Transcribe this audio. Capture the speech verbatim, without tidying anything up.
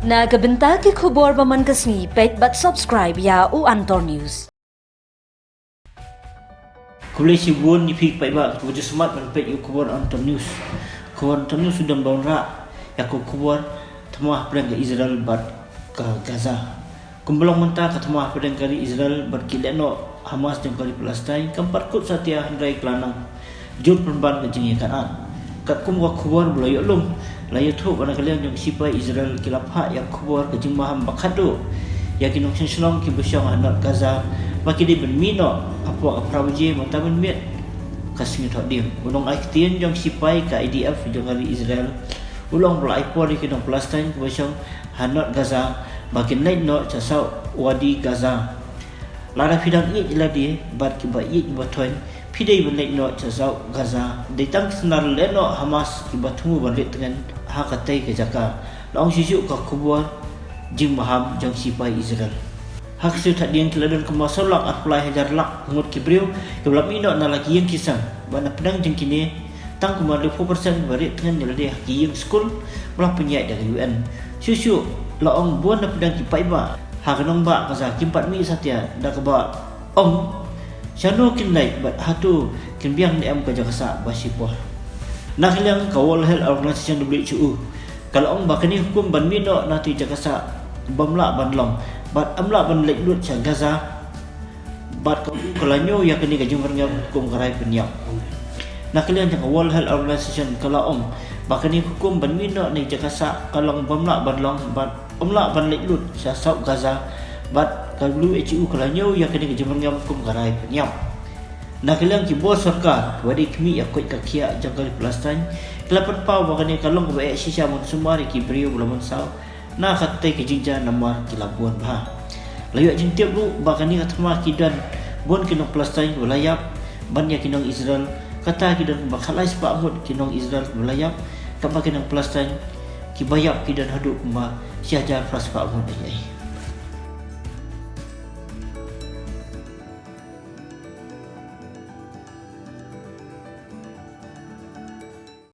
Na ka bynta ki khubor ba man ka sngi, peit bad subscribe ïa u Antor News. Khublei shibun ïa phi ki paidbah kiba ju smat ban peit ïa u khubor Antor News. Khubor Antor News u don ban rah ïa ka khubor thma hapdeng ka Israel bad ka Gaza. Kumba long mynta ka thma hapdeng ka ri Israel bad ki lehnoh Hamas jong ka ri Palestine kam pat kut satia hynrei ka la nang jur pynban ka jingïakynad. Katkum ka khubor ba la ïoh lum, la ïathuh ba na ka liang jong ki sipai Israel ki la phah ïa ka khubor ka jingmaham ba khadduh ïa ki nongshong shnong kiba shong ha North Gaza ba ki dei ban mih noh hapoh ka phra baje mynta ban miet ka sngi Thohdieng. U nongai ktien jong ki sipai ka I D F jong ka ri Israel u la ong ba la ai por ïa ki nong Palestine kiba shong ha North Gaza ba kin leit noh sha South Wadi Gaza. Lada phi dang ïeit ïa lade bad kiba ïeit ba thoiñ, phi dei ban leit noh sha South Gaza. Dei tang ki snar lehnoh Hamas kiba thmu ban rieh tngen ha katei ka jaka, la ong shuh shuh ka khubor jingmaham jong ki sipai Israel. Ha ka sngi Thohdieng ki la don kumba saw lak arphew lai hajar lak ngut ki briew kiba la mih noh na la ki ïing ki sem, bad na pdeng jong kine tang kumba hynriew percent ba rieh tngen ïa lade ha ki ïing skul ba la pynïaid da ka U N. Shuh shuh la ong bun na pdeng ki paidbah ha ka nongbah Gaza kim pat mih satia, da kaba ong shano kin leit bad hato kin biang ne em ka jaka sah ba shipor. Na ka liang ka World Health Organization, W H O, ka la ong ba kane ka hukum ban mih noh na katei ka jaka sah bym lah ban long bad ym lah ban leit lut sha Gaza. Bad ka, ka la ñiew ïa kane ka jingpyrngem kum ka rai pynïap. Na ka liang jong ka World Health Organization ka la ong ba kane ka hukum ban mih noh na ka jaka sah ka long bym lah ban long bad ym lah ban leit lut sha South Gaza. Bad ka W H O ka la ñiew ïa kane ka jingpyrngem kum ka rai pynïap. Na ka liang ki bor sorkar kiba dei khmih ïa ka koit ka khiah jong ka ri Palestine ki la pynpaw ba kane ka long kaba eh shisha mynsumar ïa ki briew ba la mynsaw na katei ka jingjia namar ki la bun bha. La ïoh jingtip ruh ba kane ka thma ki don bun ki nong Palestine kiba la ïap ban ïa ki nong Israel, kata ki don kumba khatlai spah ngut ki nong Israel kiba la ïap, katba ki nong Palestine kiba ïap ki don haduh kumba shi hajar phra spah ngut. Ai ai.